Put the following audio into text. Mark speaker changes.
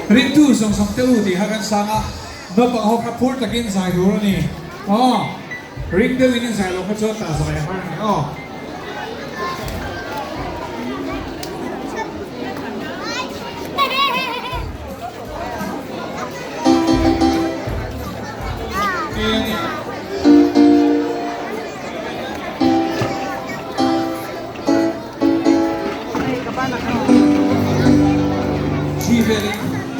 Speaker 1: Ringtu zawng zawng te u tih kha kan sang a, naupang ho kha phur takin zai tur a ni. Aw, ring deuhin in zai lo kha chuan tah zai a har a ni aw. Chi velin.